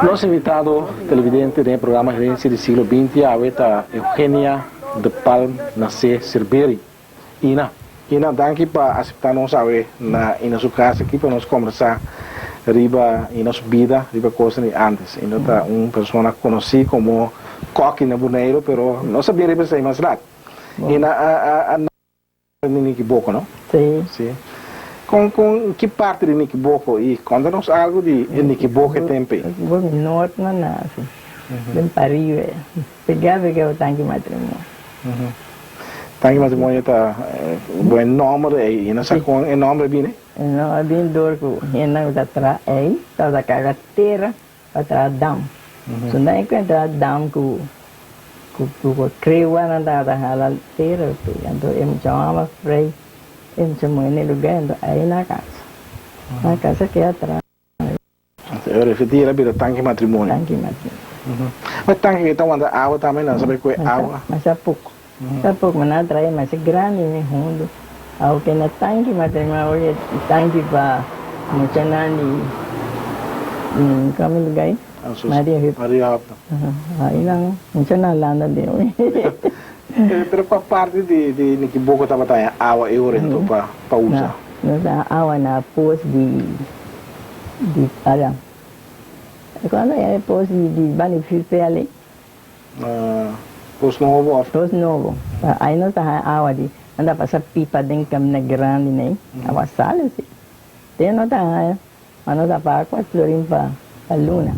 Nos invitado televidente den e programa Herencia di Siglo Binti awe ta Eugenia de Palm Nacé Sirberi. Ina. Ina, danki pa acepta nos awe na Ina su cas aki pa nos combersa riba Ina su bida, riba cosnan di antes. Ina ta un persona conoci como koki na Boneiru, pero nos a bin riba esey mas lat. Ina a a nace di Nikiboko, no? Si. Si. Con con ki parti di Nikiboko y conta nos algo di e Nikiboko e tempo ey. Nikiboko Noord mi a nace, den pariba. Pega pega bo tanki matrimonio. Tanki matrimonio ta bo e nomber ey y no sa con e nomber a bini? E nomber a bini door cu hendenan cu ta traha ey tabata carga tera pa traha dam. So nan e cuenta dam cu cu crewanan tabata hala tera pega. Anto e mucha mama frei e mucha muhe na e lugar anto ey na casa. Na casa keda traha. E refetí el a bira tanki matrimonio. Tanki matrimonio. Ma e tanki ke ta wanta awa tambe nan sabe ku e awa. Masha poko. Masha poko, ma nan a trae masha grandi mi hundu. Aunke na tanki matrimonio oye tanki pa muchanan di kome luga ei? Maria Hup. Maria Hup. Ai nan muchanan landa den oye. Pero kua parti di Nikiboko tabata haña awa e ora enton pa usa? Nos a awa na pos di di ala cuando era e pos di di bani vuurpijl Pos Nobo of? Pos Nobo ai nos ta haña awa di nan ta pasa pipa den camina grandi nei awa sali si te no ta haña ma nos ta paga cuatro florin pa pa luna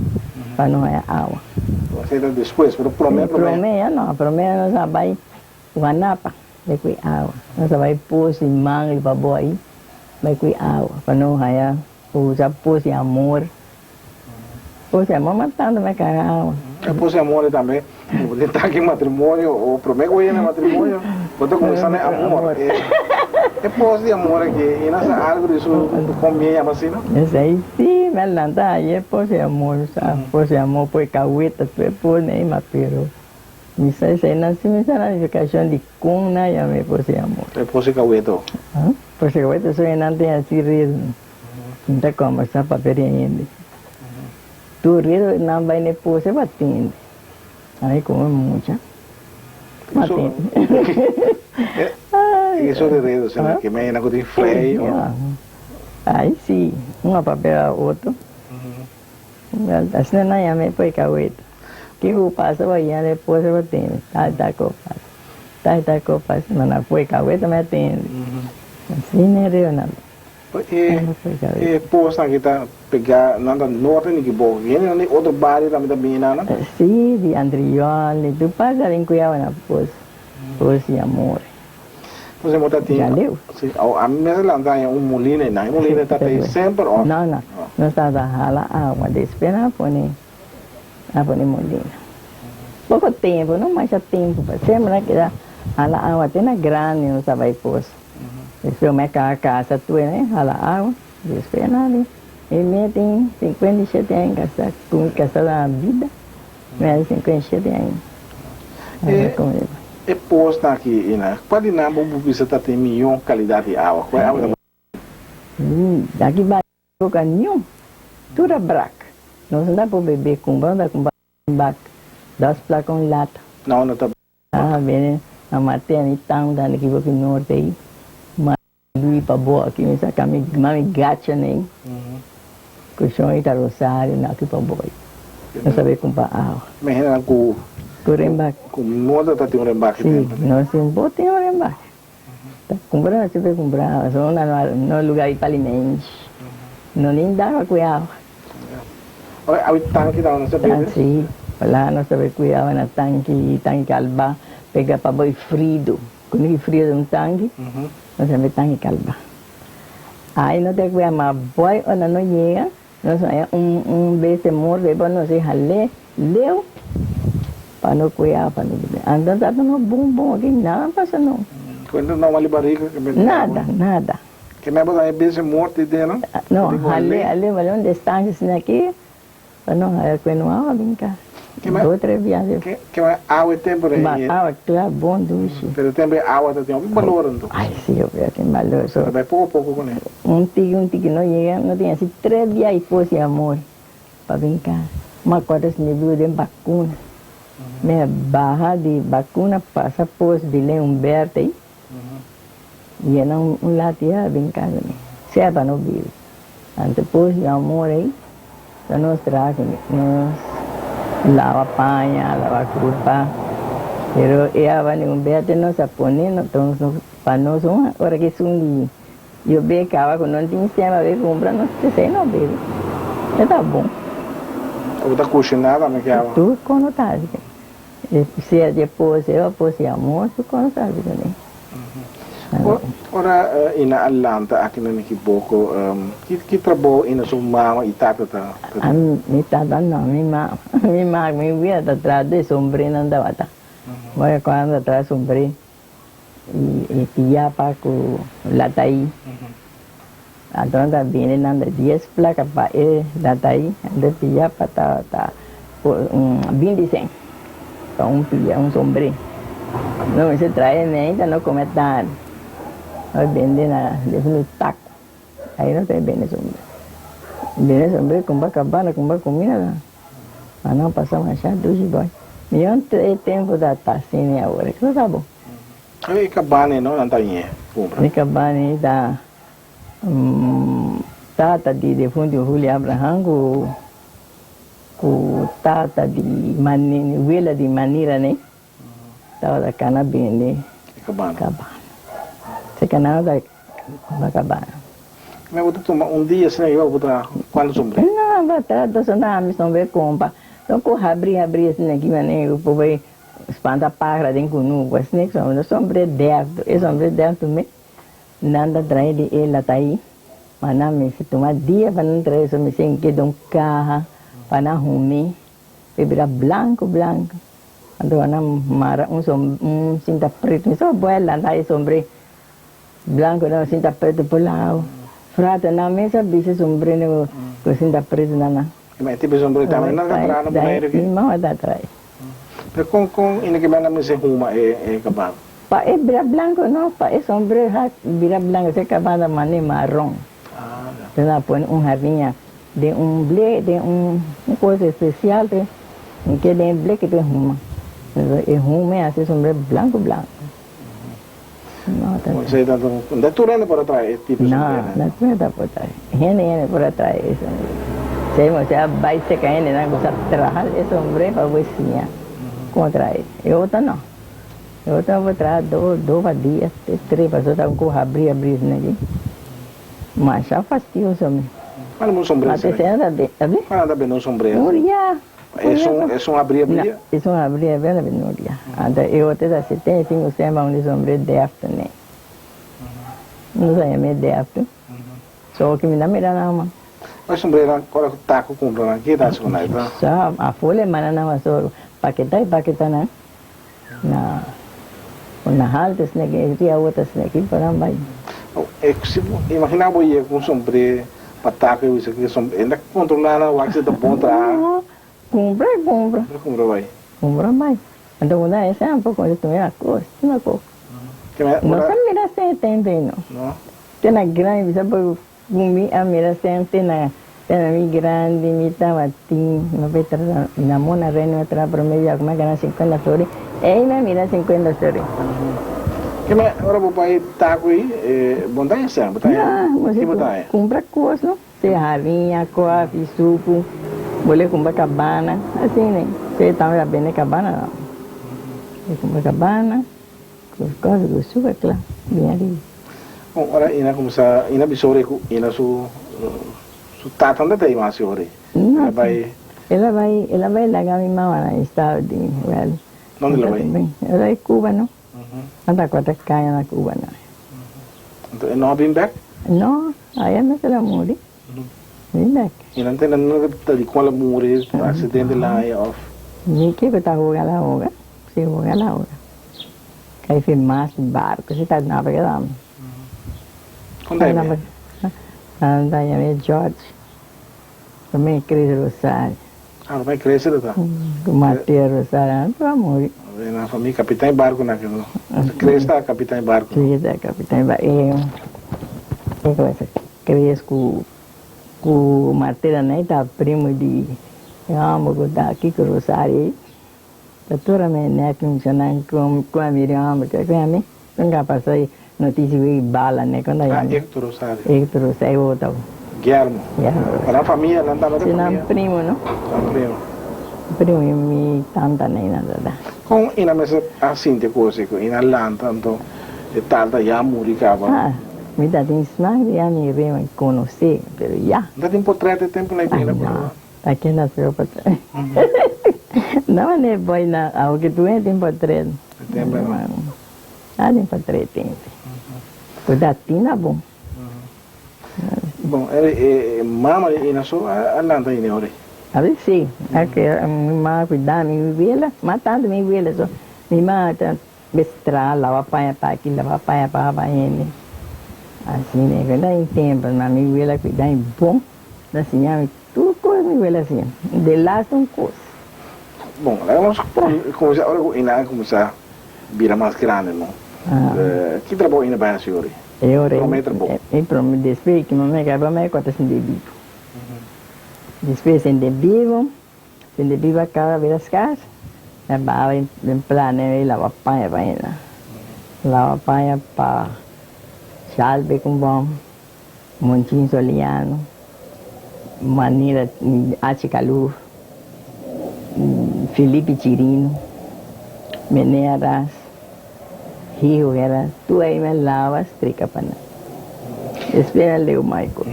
pa no haña awa. Esei ta despues pero prome prome. Prome ya no prome nos a bay Wanapa. Bai kui awa. Nos a bai pos di mangel pa bo ai, bai kui awa pa no haya usa pos di amor. Pos di amor mas tanto bai carga awa. E pos di amor ei tambe, bo tin taki matrimonio o prome ku bo yega na matrimonio, bo ta kuminsá na e amor. E pos di amor aki, i nan sa algu di su kon bien yama asina? Esei si, mi a lanta ayer pos di amor, sa pos di amor poi kaweta tur e pos nei ma pero. Mi sa esei nan si mi sa na nifikashon di kon nan yama e pos di amor. E pos di kaweto. Pos di kaweto so e nan tin hasi ritmo. Mi ta kombersá papia di hende. Tur ritmo nan bai na e pos e batende. Ami komo mucha batende. E so di ritmo si ke men nan ku tin frei o. Ai si, un a papia otro. Asina nan yama e poi kaweta. Kiko ku pasa bo yanda e posa bo tende. Tal tal ko pasa. Tal tal ko pasa. Ma nan poi kaweta mi a tende. Asina e rio nan. E posnan ki ta pega nan ta norte di Kiboko. Hende nan di otro bario tambe ta bini nan? Si, di Andriol, di tur parti ta bin kuya nan pos. Pos di amor. Entonces bo ta tin. Jaleu. Si, o a mi mester lanta haña un molina einan. E molina ta ta ei semper of? No, no. Nos tabata hala awa, despues nan a pone, a pone molina. Poko tempo, no masha tempo, pa semper nan keda hala awa te na grandi nos a bai pos. Despues mi a kaga kasa tur e hala awa, despues nan di, mi mia tin 57 aña kasa, ku mi kasa na bida. Mi a di 57 aña. E e posnan aki ina, kua di nan bo por bisa ta tin mihó kalidat di awa? Kua e awa ta mas. Aki bai boka niun, tur a brak. Nos no ta por bebe kumpra, nos ta kumpra un bak, dos plaka un lata. No, no ta. A bini a mate mi tanta aki boki norte ei. Ma Lui pa bo aki mi sa kami mami gacha nei ku shon ita rosario na aki pa bo no sabe kumpa awa. Me hende ku ku rembak ku no ta tin un rembak si no si un bo tin un rembak ta kumpra no siempre kumpra awa so na no lugar di palimenshi no nin daba ku e awa. Ora awi tanki ta no sa bebe? Si wala no sabe ku e awa na tanki tanki kalba pega pa bo e frido. Ku mi frio den un tanki, nos a mete tanki kalba. Ai no ta kuya ma boy ora no yega, nos a haña un un bestia morto ei pa nos e hal'é leu pa no kuya pa no bebe. Anto ta no bon bon aki nada pasa no. Kuenta no mali barriga ke mete Nada, nada. Ke me bo ta haña bestia morto ei den no? No, hal'é hal'é un distancia asina aki pa no haya ku e no awa bin kas. Dos tres biaha. Ke ma awa e tempo ei. Ma awa kla bon dushi. Pero e tempo ei awa ta tin hopi balor anto. Ai si hopi a tin balor so. Ta bai poko poko kuné. Un tiki un tiki no yega no tin asi tres biaha i pos i amor pa bin kas. Mi akorda si mi biba den bakuna. Mi a baha di bakuna pasa pos Bilen Humberto ei yena un lati a bin kas mi. Sea pa no bibi. Anto pos di amor ei ta nos traha ku nos lava paña, lava kurpa, pero e awa di un bete nos a pone pa nos un ora ki esun di yobe kaba ku no tin sema be kumpra nos p'esei no bebe, e ta bon. Bo ta kushiná tambe ki awa? Tur kon no ta hasi. Sea di pos e o pos di amor, tur kon no ta hasi kuné. Ora Ina a lanta aki na Nikiboko, ki trabou Ina su mama i tata ta ta? Mi tata no, mi mama. Mi mama ku mi wia ta traha de sombrenan tabata. Ora ku nan ta traha sombre i piyapa ku lataí. Anto nan ta bende nan ta dies plaka pa e lataí, anto e piyapa tabata binti sen pa un pia, un sombré. No mester trae meinta, no come tardi. Nos bende na defini taco, ahí nos ta bende sombré. Bende sombré cumpra cabana, cumpra comida, ma no pasa masha dushi boy. Mion e tempo ta ta asina awor, kico ta bo? E cabana no nan ta ñe cumpra? E cabana ta tata di defunto Julio Abraham cu. Ku tata di Manini, wela di Manira ne, tabata kana bende kabana. Se kana ta kuma kabana. Me bo ta tuma un dia asina yo bo ta kuantu sombré? No, bo ta dos na mi sombré kompa. No ku habri habri asina ki manera ku por bai spanta pagra den kunuku asina ki sombré dèftu. E sombré dèftu me Nan ta trae di e lata ei, ma nan mester tuma dia pa nan trae, so mester keda un kaha pa nan humi, pa e bira blanku blanku. Anto pa nan mara un un sinta pretu, mi so bo a lanta e sombré blanku nan sinta pretu por lau. Frata nan mes a bisa sombré ku sinta pretu nan nan. Ma e tipo di sombré tambe nan ta traha na Boneiru aki? Mi mama ta trae. Pero kon kon ina ke nan mester huma e kabana? Pa e bira blanco no, pa e sombrero ha bira blanco se cabana mane marron. Entonces nan a pone un hariña den un ble, den un cosa especial te ke den e ble ke te huma. Entonces e huma e haci e sombrero blanco blanco. No ta Esey ta ta tur hende por a trae e tipo de sombrero. No, no tur hende por trae. Hende hende por a trae e sombrero. Esey mester a bay seca hendenan cu sa traha e sombrero pa bo siña como trae. E otro no. E otro por traha dos dos pa dia te tres pasobra ta un cu habri habri esaki aki. Masha fastioso mi. Cuando un sombrero Ma te será? sena ta be abi? Cuando ta bende un sombrero? Un ria. Es un es un habri No, habri? es un habri habri ta bende un ria. Anto e otro ta 75 cent pa un di sombrero deftu ne. No sa yama e deftu. So ki mi ta mira nan man. Ma e sombrero ora cu taco cumpra nan ke ta haci cu nan? Sa afo le manda nan pasobra paketa y paketa nan. Na una haltu esne ki ria otro esne ki por nan bai. E si bo imagina bo yega ku un sombré pa taco e bisa ku e sombré e ta kontrolá nan wak si ta bon traha. No, kumpra e kumpra. Kumpra kumpra bai. Kumpra bai. Anto una e sa un poko e tuma e kos, tuma kos. No sa mira se tempo ei no. No. Te na grandi bisa bo Ku mi a mira semper na tena mi grandi mi tabatin no por trata na mona rey no a traha prome bia ku mi a gana sinkuenta florin ey mi a mira sinkuenta florin. Ke me ora bo bai taku ey bo no ta haña sèn bo ta haña No ki bo ta haña? Kumpra kos no sea hariña kofi suku bo le kumpra kabana asina sea tambe ta bende kabana no le kumpra kabana ku kofi ku suka kla bin ariba. Bon, ora Ina kuminsá, Ina bisa ora ku Ina su su tata no ta ei mas ora ei. No. El a bai. El a bai, el a bai laga mi mama na estado di, well. Donde el a bai? El a bai Cuba no. Anta kuater kaña na Cuba no. Anto e no a bin bek? No, aya mes el a muri. Bin bek. I nan tende nunka ta di kon el a muri, aksidente el a haña òf? Mi kiko ta hoga el a hoga, si hoga el a hoga. Kai fin mas barco si ta navega dam. Kon ta yam'é? Nan ta yam'é George. Prome Chris Rosario. Ah, ruman Crece ta ta. Ku Mateo Rosario nan tur a muri. Na famia kapitan e barku nan ke no. Crece ta kapitan e barku. Si, ta kapitan e barku. E ku Crece ku ku Mateo nan ta primo di e homber ku ta Kiko Rosario ei. Ta tur a mene aki muchanan ku a mira e homber ku a mi. Nunca a pasa e noticia cu e bala ne cuando Ah, Hector Rosario. Hector Rosario e otro. Guillermo. Guillermo Rosario. Pa nan famia, nan tambe ta Si, famia. nan primo no. Nan primo. Primo y mi tanta ne nan ta da. Con ina mester a sinti e cos ei cu ina lanta anto e tanta ya muri caba? Ah, mi ta tin smak di ya mi rema conoce, pero ya. No ta tin potret e tempo nei cu ina Ay no, ta ken a hacer potret? No mane boy na, aunke tu e tin potret. E tempo no. Aden pa tretente. Ku da tina bon. Bon, e mama di Ina so a lanta Ina ora ei? Abi si. Ake mi mama kuida mi wela, mas tantu mi wela so. Mi mama ta bes traha laba paña pa aki, laba paña pa aba hende. Asina e kuida den tempu, ma mi wela kuida mi bon. Ta siña mi tur kos mi wela siña. De laatste un kos. Bon, laga nos kuminsá ora ku Ina a kuminsá bira mas grandi no. Ki trabou Ina bai hasi ora? E ora Promé trabou. E promé despues ki mama kaba mei ku a ta sende bibu. Despues sende bibu, sende bibu a kaba bira skas, mi a baha den plana e laba paña pa Ina. Laba paña pa Shalbe ku Bon, Monchin Soliano, Manila H. Kaluf, Felipe Chirino, Menea Ras, Hijo Guerra, tur ahí mi a laba strika pa nan. Despues a leu Michael.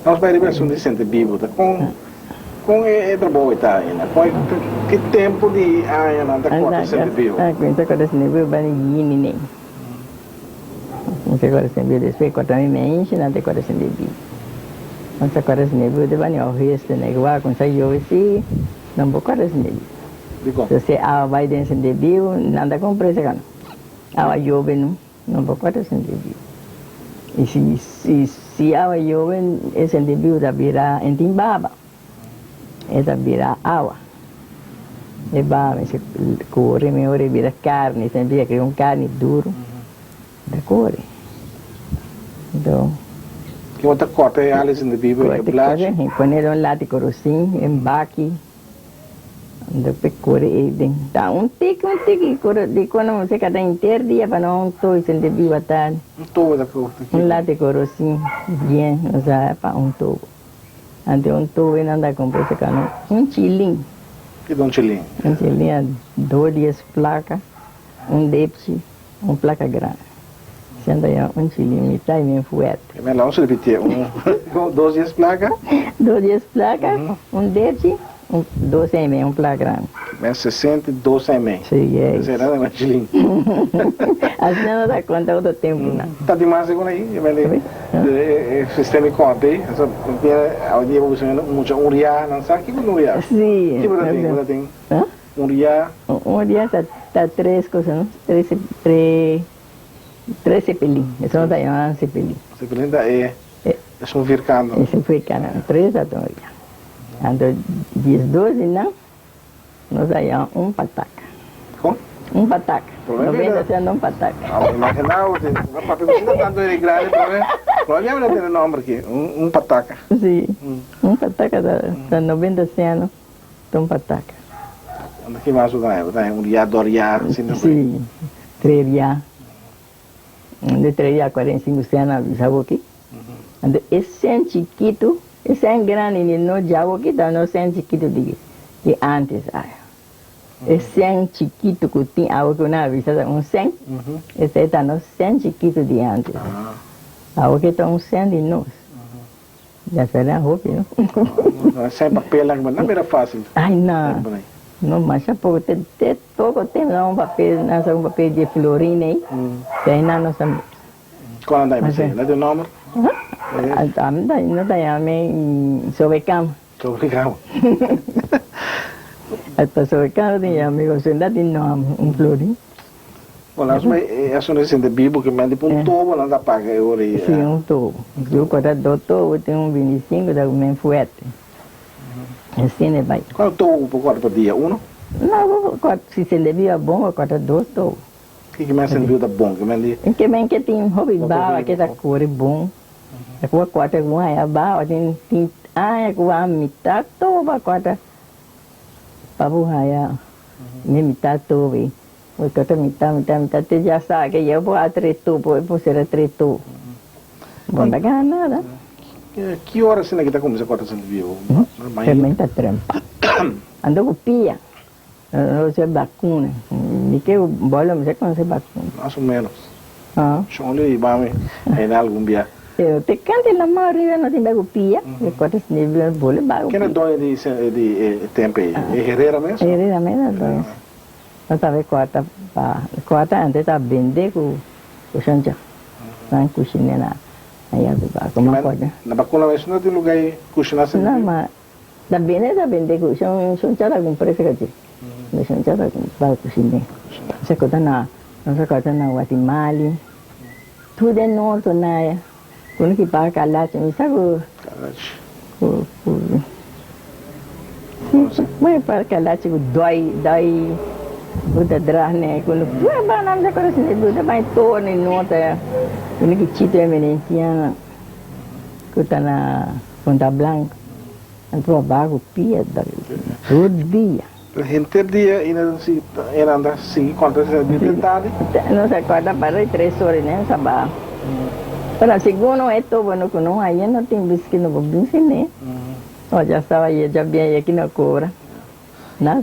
Nos bai riba esun di sente bibu ta kon kon e trabou e ta ainda? Kon e ki tempu di aña nan ta kòrta sente bibu? Nan ta kòrta sente bibu bani yini nei. Nos a kore sin biu despues kòrta mi meinshi nan ta kore sin bibi. Nos a kore sin biu te bani ohueste na igua kumsa yobe si nan por kore sin bibi. Dikon? So si awa bai den sin biu nan ta kumpra esei kano. Awa yobe no nan por kore sin bibi. I si si si awa yobe e sin biu ta bira en tin baba. E ta bira awa. E baba mester kore mehor e bira karni, esei bira kere un karni duru ta kore. Enton. Kico ta corta e alis in de bibo e blachi? Corta, pone den un lati korosin, en baki, anto pe kore ei den. Ta un tiki, un tiki di kono mester kata henter dia pa no un toi sende biba ta. Un tobo ta corta kiko? Un lati korosin bien, osea pa un tobo. Ante un tubo nan ta cumpra ese cano un chilin. Kiko un chilin? Un chilin a dos dies placa, un depchi, un placa grandi. Esei nan ta yama un chilin, mitad y bien fuerte. Me laga nos repiti, un dos dies placa? Dos dies placa, un depchi, un dos en y medio, un placa grandi. Men 62 en y medio. Sí, yes. Esei nan ta yama chilin. Asina nos ta conta otro temponan. Ta di mas segun ahi, E sistema di kònta ei, awe dia bo bisa mucha un ria, nan sa kiko ta un ria? Sí. Kiko ta tin? Bo ta tin un ria? Un ria ta tres cosa, no? Tres, tres, tres cepelin. Eso no ta yama cepelin. Cepelin ta e, esun firkant. Esun firkant, tres ta un ria. Anto diesdos di nan. Nos a yama un pataca. Con? Un pataca. No benta siendo un pataca. Ah, imagina bo, si no papia cu asina tanto hende grandi, prome, prome mi a mira tene nomber aki, un, un pataca. Si, un pataca ta, ta no benta siendo un pataca. Unda ki mas bo ta haña? Bo ta haña un ria, dos ria, asina por ahí? Si, tres ria. De tres ria, 45 cent a bisa bo aki. Anto e cent chikitu, e cent grandi ni no djawo kita no cent chikitu di di antes aya. E cent chikitu ku tin awo ku nan a bisa ta un cent, esei ta no cent chikitu di antes. Awo ki ta un cent di nos. Ya sera hopi no. Cent papel nan no mira facil. Ay no, no masha poko te te poko tempo nan un papel nan sa un papel di florin ei, te nan no sa. Cuál anda ahí? ¿No tiene nombre? No ta yam'é sobre cama. Sobre cama. Hasta sobre cama ta yam'é, pasobra no tin nomber, un florin. Bueno, las me eso no se siente vivo que me han dicho un tubo no anda paga e ora Sí, un tubo. Yo corta dos tubos, tengo un 25, da men fuerte. Asina e bai. Cuanto tou bo por corta pa dia? Uno? No, bo por corta, si sende biba bon, bo corta dos tou. Ki men sende biba ta bon? Ki men di? Ki men ke tin hopi bawa ke ta kore bon. Ta ku bo corta ku un haya bawa, tin tin aña ku bo a mitad tou bo a corta pa bo haya ne mitad tou ei. Bo corta mitad, mitad, mitad te ya sa ke ya bo a tres tou, bo por sera tres tou. Bo no ta gana nada. Ki ora asina ki ta kuminsá kòrta sende bibu? Fermenta ta trempa. Ando ku pia. No se bakuna. Di ke bolo mi sa konosé bakuna. Mas o menos. Shon lo hiba mi aina algun bia. Pero te kante lama ariba no tin bai ku pia. E kòrta sende bibu bolo bai ku pia. Ken e doño di e tempe ei? E Herrera mes? Herrera mes a doño. No ta bai kòrta pa kòrta antes ta bende ku shoncha. Nan kushina na Allá di baco, ma acorda. Na Bacuna mes no tin lugar y cushina sin No, ma ta bende ta bende cu shon shon chata cu precio cachi. Mi shon chata cu pa cushine. Nos a corta na nos a corta na Guatimali. Tur den norte na cuno ki paga calachi mi sa cu Calachi. cu cu si bueno paga calachi cu doi doi buta drahne cuno bueno mi sa acorda si buta bay torno norte. Cuno ki chito emerenciana cu ta na Punta Blanca anto a baha cu pia tur dia. Pero henter dia y nan ta sigui conta di te tardi? Nos a corda para di tres ora y nos a baha. Pero segun no e tobo no cu no haya no tin biscuit no por bin sin ne. O ya estaba ya bien ya ki no cobra nada.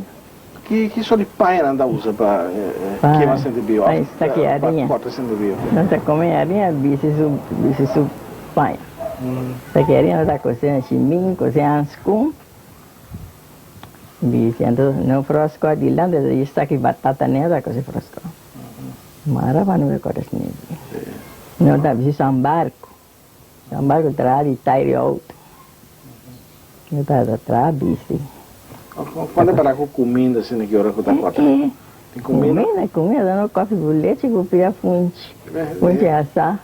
Ki ki sort di paña nan ta usa pa kema sentibio of pa kòrta sentibio? Nan ta kome hariña bisi su bisi su paña. Saki hariña nan ta kose na shimin, kose hanskun, bisi. Anto no fròskò adilanti ta saki batata ne ta kose fròskò. Mara pa no kòrta sentibio. No ta bisi sambarku. Nan bai ku traha di tairi outo. Mi ta ta traha bisti. Cuando para cu cuminda asina ki ora cu ta corta? Tin cuminda? Cuminda, cuminda no coffee cu lechi cu pia funchi. Funchi asa.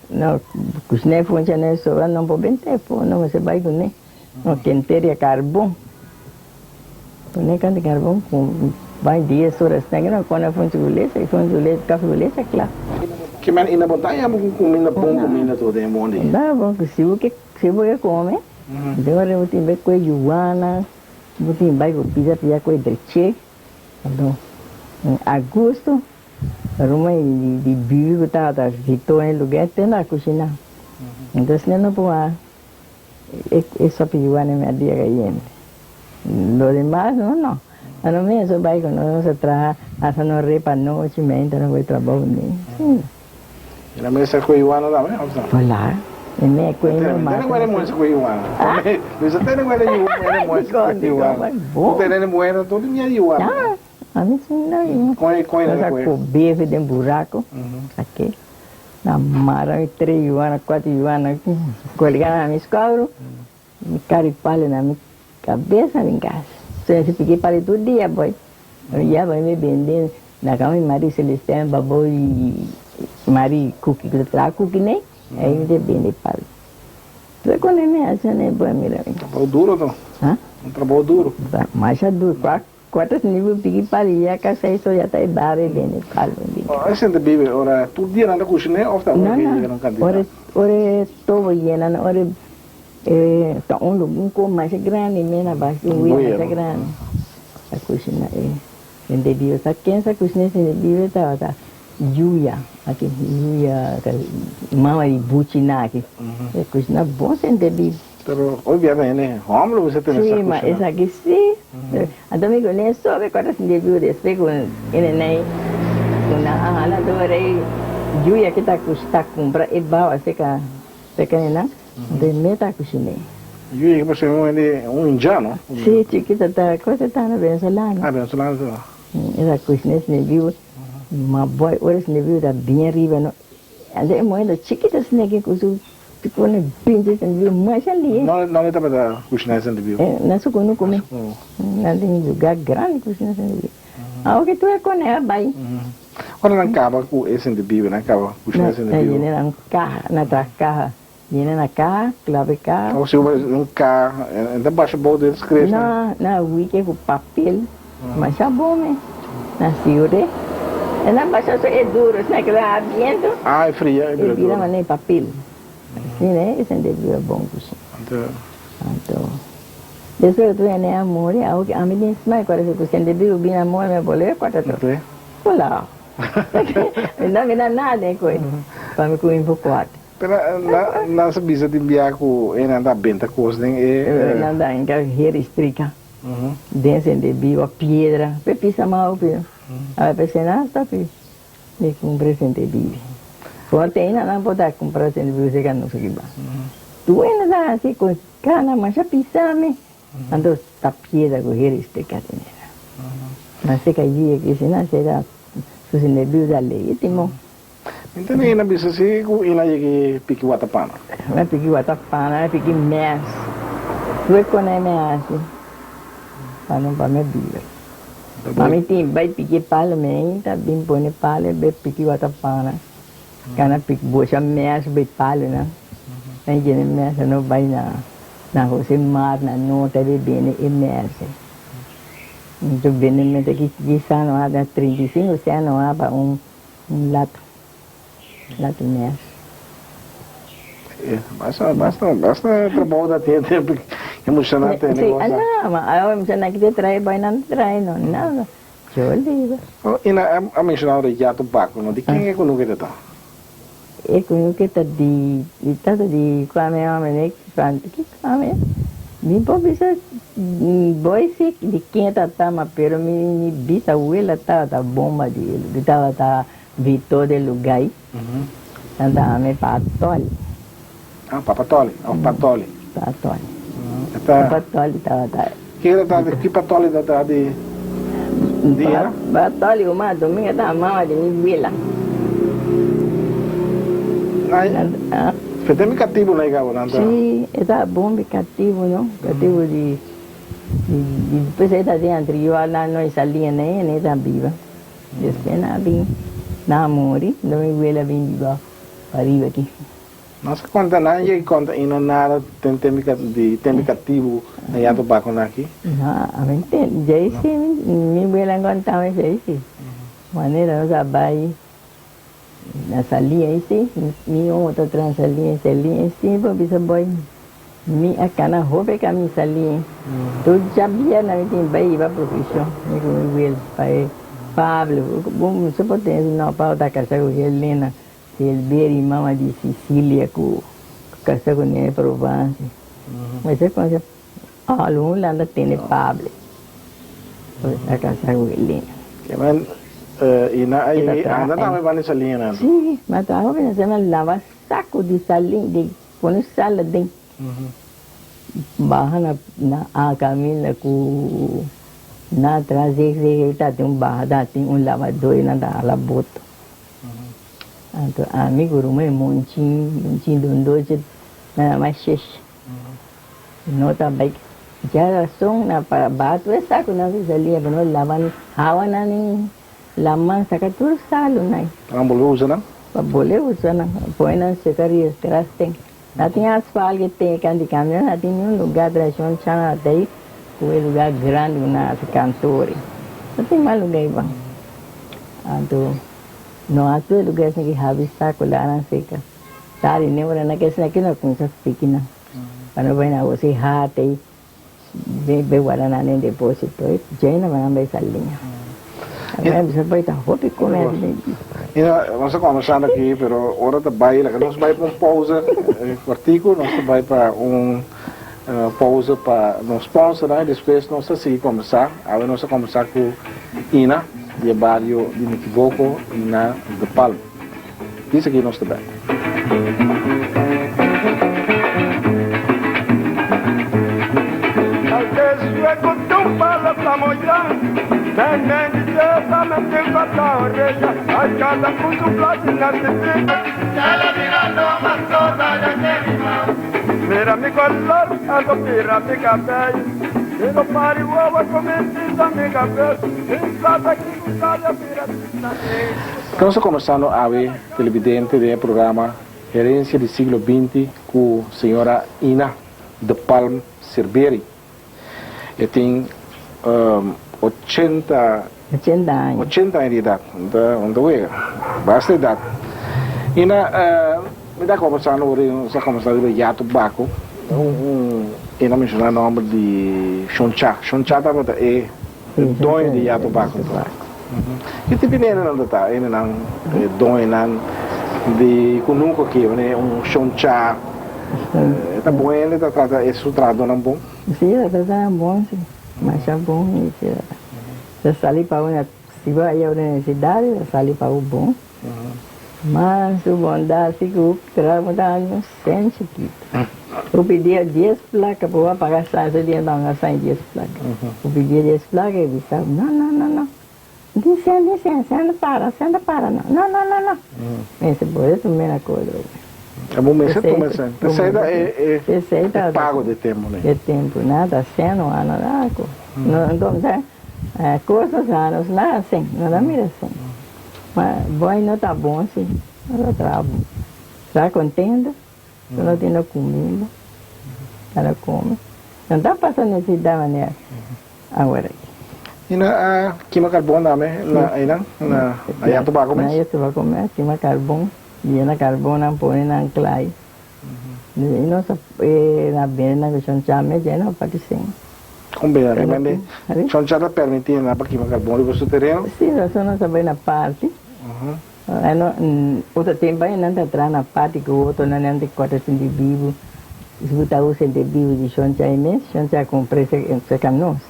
No cusne funchi ane sobra no por bente po no mester bai cune. No kenteria carbon. Pone cante carbon cu bai dies ora esnan ki no pone funchi cu leche, funchi cu leche, coffee cu leche cla. Ki men i na bo ta yama cu cuminda bon cuminda tur den e mondi? Da bon cu si bo ke si bo ke come, den ora bo tin bai coe yuwana, bo tin bai cu pida pida coe dreche, anto a gusto ruma di bibi cu tabata hito den e lugar te na cushina. Entonces nan no por a E sopi yuana mi a dia cayente. Lo demas no no. Ano mes a bay cu nos a traha hasta no repa anochi meinta no bay trabou ni. Y na mesa cu yuana tambe of no? Hola. E me cu e normal. Tene buena muestra cu yuana. Misa tene buena muestra cu yuana. Bo tene buena tur di yuana. Ya. Ami si no yu. Con con Nos a cobé den buraco. Aki. Na mara mi tres yuana, cuatro yuana colga na mi scouro. Mi cari palo na mi cabeza bin casa. So mi pica palo tur dia boy. Ya boy mi bende na cama mi mari Celestin babou y mari Cookie cu ta traha cookie ne. Ahí mi ta bende palo. Tur con mi haci ne boy mira mi. Trabou duro to. Ha? Un trabou duro. Masha duro. Cuatas nivel piki pali ya ka seis or ya ta e bare bene palo di. Oh e sente bibi ora tur dia nan ta cushine of ta ora ke yega nan cantidad? Ora ora e tobo yena nan ora e ta un lo un co masha grandi mena bas un wia masha grandi ta cushina e sente bibi sa ken sa cushina sente bibi tabata Yuya aki Yuya mama di buchi na aki e cushina bon sente bibi. Pero hoy bia ta hende homber lo bisa tene sa Sí, ma cushina. esaki sí. Anto mi ku ne sobe ku ata sinti biu despues ku e nenei ku nan a hala anto ora e yuya ki ta kush ta kumpra e bawa seka seka nenan anto e me ta kushiné. Yuya ki parse un hende un indiano. Sí, chikito ta cosa ta na venezolano. Ah venezolano ta. E ta kushiné sinti biu ma boy ora sinti biu ta bien riba no anto e muhé ta chikito sneki ku su Ti pone binti sentibiu masha lie. No no tabata kushina sentibiu. Na su kunu kume. Nan tin lugar grandi kushina sentibiu. Awo tur e kone a bai. Ora nan kaba ku e sentibiu, nan kaba kushina sentibiu. Nan yena nan kaha, nan traha kaha. Yena na ka, klabe ka. O si un ka, e ta basha bou den skreef. No, na wike ku papel. Masha bon mes. Na siure. E na basha so e duro, asina ke lo biento. Ah, e fria, e bira duro. E bira manera papel. Asina e sende bira bon kushi. Anto. Anto, despues ku tur hende a muri, awo ki ami tin smai ku ku sende bibu bini a muri, mi a bolbe kòrta tur. Anto. Hola. Mi no mira nada den koe pa mi ku info kòrta. Pero nan sa bisa tin bia ku e nan ta benta kos den e. Nan ta hinka heri strika den sende bibu a piedra pe pisa mau pio. A p'esei nan a stòp di kumpra sende bibu. Forte ainda nan por ta kumpra sende bibu serka nos aki ba. Tur hende ta hasi ku kana masha pisa mi. Anto ta piedra ku heri strika tene nan. Nan seka yia kisi nan seka su sende bibu ta legitimo. Mi ta na bisa si ku ina yegi piki watapana. Mi piki watapana, mi piki mes. Tur e kona mi hasi pa no pa mi biba. Ma mi tin bai piki palo mi ainda bin pone palo bai piki watapana. Kana piki bosa mes bai palonan. Mi yena mes no bai na na Jose Mar na nota bai bende e mes. Mi ta bende mes aki kisa no a 35 cent no a pa un. Un lata, lata mes. Basta, basta, basta trabou ta tin tempo e muchanan tene Sí, cosa. no, ma awe muchanan ki te trae bai nan trae no nada. Yo liba. Oh, y na a mencionado de Yato Baco, no? Di ken e kunuke ta ta? E kunuke ta di, di tata di Kwame hòmber ne, ki Kwame? Mi por bisa boy si di ken ta ta ma pero mi mi bisawela tabata bomba di di tabata Vito de Lugay nan ta ame pa Toli. Ah papa Toli of pa Toli. Pa Toli. E ta. Pa Toli tabata. Ki ta ta ki pa Toli ta ta di di era? Pa Toli uma domingo ta mama di mi wela. Ay fete mi katibu na e gabo nan ta. Si e ta bon mi katibu no katibu di di despues e ta den anterior nan no e salia na e e ta biba despues nan a bin nan a muri ndo mi wela a bin biba pariba aki. Nos a konta nan yega konta i no nada den tempi di tempi katibu na yato bako nan aki. No a mi ntende djei si mi wela a kontami esei si manera nos a bai. Na salia ei si, mi omo ta traha salia ei, salia ei si bo bisa boy, mi a cana hopi ca mi salia ei, tur djabièrnè mi tin bay hiba profesion, mi cu mi wil pa e Pablo, bo so por tene su no, Pablo ta casa cu Helena, Silverio y mama di Cecilia cu casa cu Nene Provence, mester conoce Algun landa tene Pablo a casa cu Helena. Kimen y na y anda tambe banda di saliña nan? Si, ma ta hopi na sema lava saco di saliña, di pone sal aden. Baha na na a caminda cu na atras zeg zeg ta tin un baha ta tin un lavador y nan ta hala boto. Anto ami cu ruman e Monchi, Monchi Dondoche nan a mas shesh. No ta bai djarason na para batu e saku nan su salia pa no laba hawa nan den laman saka tur salu nan. Pa nan bolbe usa nan? Pa bolbe usa nan, pone nan seka ries tras ten. Na tin asfalt ke ten kanti kamion na tin niun lugar trashon chan ata ei ku e lugar grandi ku nan hasi kantori. No tin mas lugar eiban. Anto no a tur e lugar esaki ki habi saku laga nan seka. Tari ne ora nan ke esaki no kumsa fiki nan. Pa no bai na hosi hata i bai guarda nan den deposito i djei nan nan bai saliña. Awe bisa bai ta hopi come asi den di. Mira, nos a conversando aki, pero ora ta bai, laga nos bai pa un pausa cortico, nos ta bai pa un pausa pa nos sponsornan i despues nos ta sigui conversa. Awe nos a conversa cu Ina di e bario di Nikiboko, Ina de Palm. Dice aki nos ta bek. Nos ta comenzando awe televidente den e programa. Herencia di Siglo 20 ku señora Ina de Palm Sirberi. E tin 80 80 aña. 80 aña di edat. Un ta wega. Basta edat. Ina, mi ta kombersando ora nos a kombersá riba Yato Bako. Ina menshoná nòmber di Shon Cha. Shon Cha tabata e doño di Yato Bako. Ki tipo di hendenan ta ta? Hendenan, e doñonan di kunuku aki, manera un Shon Cha. E ta bon hende, ta trata e su trahadónan bon? Sí, e ta trata nan bon, sí. Masha bon. Ta sali pa una, si bo haya una necesidad, ta sali pa bo bon. Mas su bondad si cu traha bo ta un cent chikito. Bo pidia dies placa pa bo a paga sa, ese dia no a sa dies placa. Bo pidia dies placa e bisa, no, no, no, no. Di cent, di cent, cent no para, cent no para no. No, no, no, no. Mester por e tum'e na cor droga. E bo mester tuma e cent. Esey ta e pago di tempo ne. E tempo, nada, cent no a nada cu. No, entonces, cosas a nos nada cent, no ta mira cent. Ma boy no ta bon si, no ta traha bon. Traha contento, su no tin no cuminda, ta no come. No ta pasa necesidad manera awor aki. Y nan a kima carbon tambe na aynan, na Aya Tobago mes? Na Aya Tobago mes, kima carbon, yena carbon nan pone nan clay. Y nos a na bende nan cu choncha mes, dje no parti sin. Con bende? Realmente choncha ta permiti nan pa kima carbon riba su tereno? Si, nos a bay na parti. Otro tempo ay nan ta traha na parti cu otro nan nan ta corta sinti bibu. Si bo ta usa sinti bibu di choncha ay mes, choncha a cumpra cerca nos.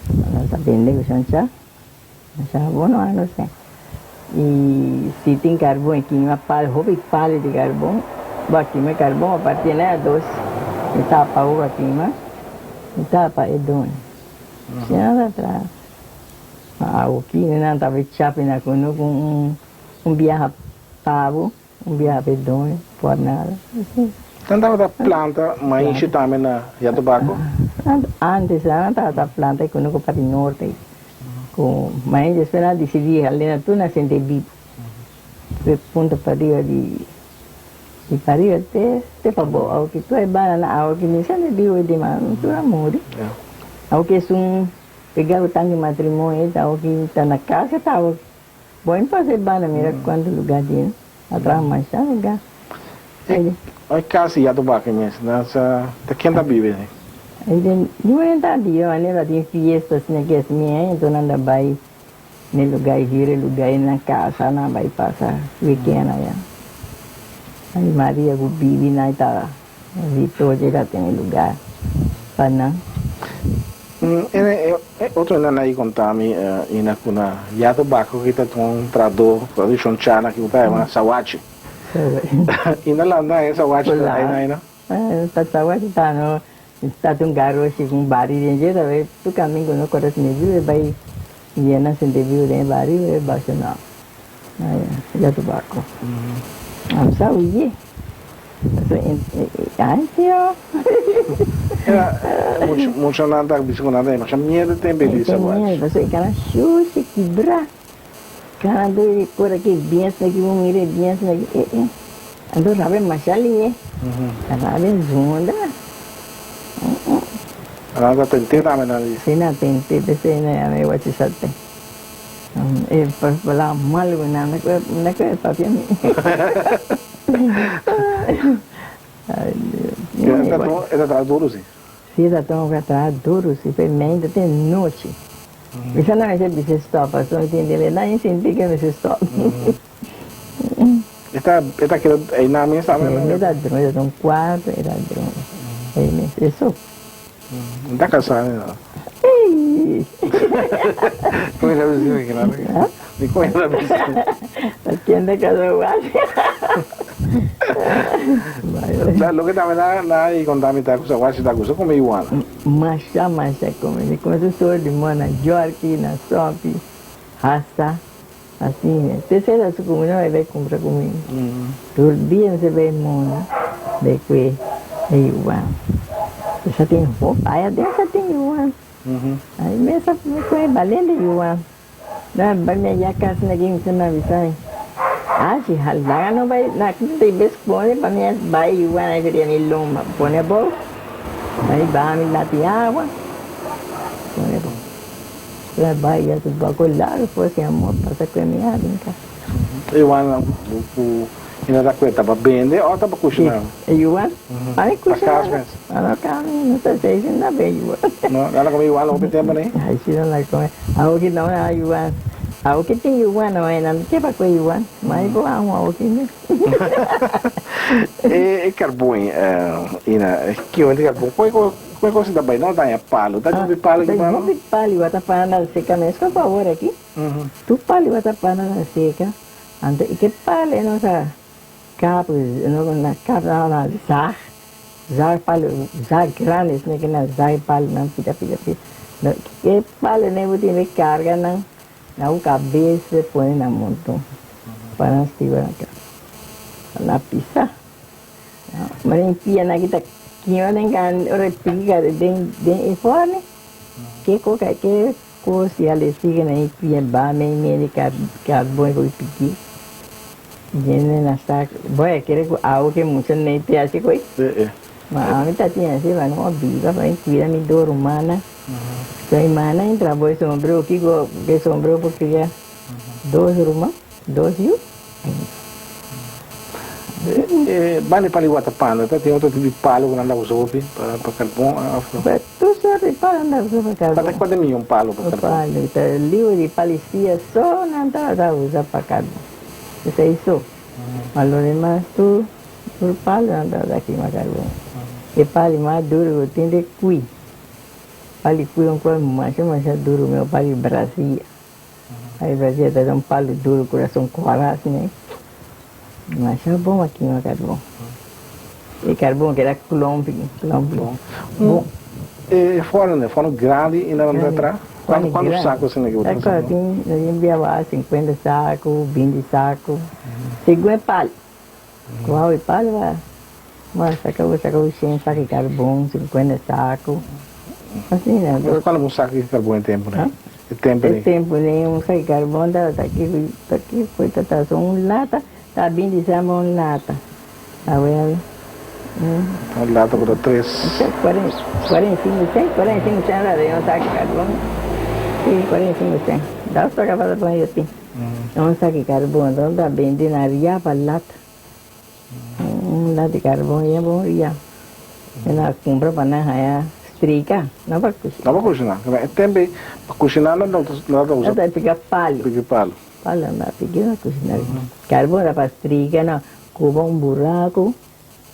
Nos a bende cu choncha. Masha bon ano esei. Y si tin carbon e kima palo, hopi palo di carbon, bo a kima e carbon a parti na e dos e tapa bo a kima e tapa e doni. Asina nan ta traha. Ma awoki nan ta bay chapi na kunuku un biaha pabo. Un biaha pe done por nada. Nan tabata planta maishi tambe na Yatobako? Antes nan tabata planta e kunuku parti norte ku maishi. Despues nan a disidi hal'e tur nan sente bibu. Pe punta pariba di pariba te te pabou. Awoki tur e banda nan awoki ni sente bibu e dimas tur a muri. Awoki esun pega ku tanki matrimonio awoki ta na kasa ta awoki. Bo in pasa e banda mira cuanto lugar tin a traha masha lugar. E cas ya ta baki mes na sa ta ken ta bibi ahi? Di un ta biba manera tin fiesta asina ke es mi enton nan ta bay ne lugar y hira e lugar y nan casa nan bay pasa weekend aya. Ay Maria cu bibi nan ta Victoria ta tene lugar pa nan. E otro nan a conta mi ina cu na Yato Baco ki ta un trahador tradicion chana ki ta yama Sawachi. Ina landa e Sawachi ta aina aina? Pa Sawachi ta no ta un garoshi cu un bari den dje ta bay tur camingo no corre sin e biu e bay yena sin e biu den e bari e basha na Yato Baco. Sa huye. Mucha nan ta bisa ku nan ta masha miedu tempu e bisa wach. Miedu pasobra e kana shushi kibra. Kana di por aki biens na aki bo mira e biens na aki e e. Anto rabia masha lihe. Rabia zunda. Nan ta tent'é tambe nan di. Si nan tent'é p'esei nan yama e wachisate. E palabra malu ku nan ta kue papia mi. E ta traha duru si. Si e ta tuma traha duru si pe meinta te nochi. Bisa nan mester bisa stop pasobra mi tin dele nan sinti ke mester stop. E ta e ta keda einan mes tambe? E ta drumi e ta un cuarto e ta drumi ei mes e so. N ta casá ne no. Ey! Con esa vecina que nada. Ni con esa vecina. Ken ta casá wak? Loke tambe na na y conta mi ta cusa wak si ta gusta come iguana. Masha masha come. Mi come su sor di mona jorki na sopi hasta asina. Tercera su cuminda mi bay cumpra cuminda. Tur dia mi sa bay mona bay cue e iguana. Sa tin hopi aya den sa tin iguana. Ay mi sa cue balente iguana. Na bay mi aya cas na kin mi sa na bisa. Ah si laga no bai na te bes pone pa mi bai yuana e mi lomba pone abou pa mi baha mi lati awa pone abou la bai ya su bako largo pues si amor pasa ku mi abi ka. E yuana ku ina ta kuenta pa bende o ta pa kushina? E yuana pa mi kushina pa no kami no ta sei si na be yuana. No nan a kome yuana hopi tempo nei? Ai si nan a kome awoki no a yuana awoki tin yuana oe nan ke pa kue yuana ma e bo amo awoki mes. E karbon ina kion di karbon kue kosa ta bai no daña palo ta hopi palo ki palo? Hopi palo i wata pana na seka mes ku awor aki tur palo i wata pana na seka anto i ke palo e nos a kap na kap na zag zag palo zag grandi esei ke na zag e palo nan pida pida pida e palo nan bo tin ke karga nan Na un kabes e pone na monton pa nan stiba na kas. Na pisa. Ma den pianan ki ta kima den kan ora e piki ka den den e forne ke koka ke kos ya le sigue na e pia ba mei mei di karbon ku e piki yene na sak bo a kere ku awa ke mucha nei te hasi koe ma ami ta tin hasi pa no biba pa mi kuida mi dos rumannan. Su hermana entra bo e sombrero kiko e sombrero por cria dos ruman dos yu. E banda di palo di watapanda ta tin otro tipo di palo ku nan ta usa hopi pa karbon of no? Tur sorto di palo nan ta usa pa karbon. Kuantu kuantu miyon palo pa karbon? Palo ta liu di palisia so nan ta usa pa karbon esei so ma lo demas tur palo nan ta usa kima karbon e palo mas duro ku tin ta e kui. Pali kui un kos masha masha duru mi pali brasia. Pali brasia ta un palu duru kurason kora asina ei. Masha bon a kima karbon. E karbon keda klompi klompi. Bon. E forno ne forno grandi i nan ta traha? Kuantu kuantu saku asina ke bo ta usa? Tin tin biawa sinkuenta saku, binti saku, segun e pali. Kuau e pali ba. Bo saka bo saka un shen saki karbon, sinkuenta saku, asina. Mas kual un saki di karbon e tempu nei? E tempu nei? E tempu nei un saki karbon tabata aki ta ki ku ta ta so un lata ta binti samba un lata. Awel. Un lata ku ta tres. 45 sen, 45 sen la un saki karbon. Si, 45 sen. Dat saka pa ta pon yo tin. Un saki karbon ta bindi na ria pa lata. Un lata di carbon ya bon ria. E na cumpra pa nan haya strika, no pa cushina. No pa cushina. E tempo ei pa cushina nan ta usa. Nan ta pica palo. Pica palo. Palo nan ta pica pa cushina. Carbon ta pa strika nan cuba un buraco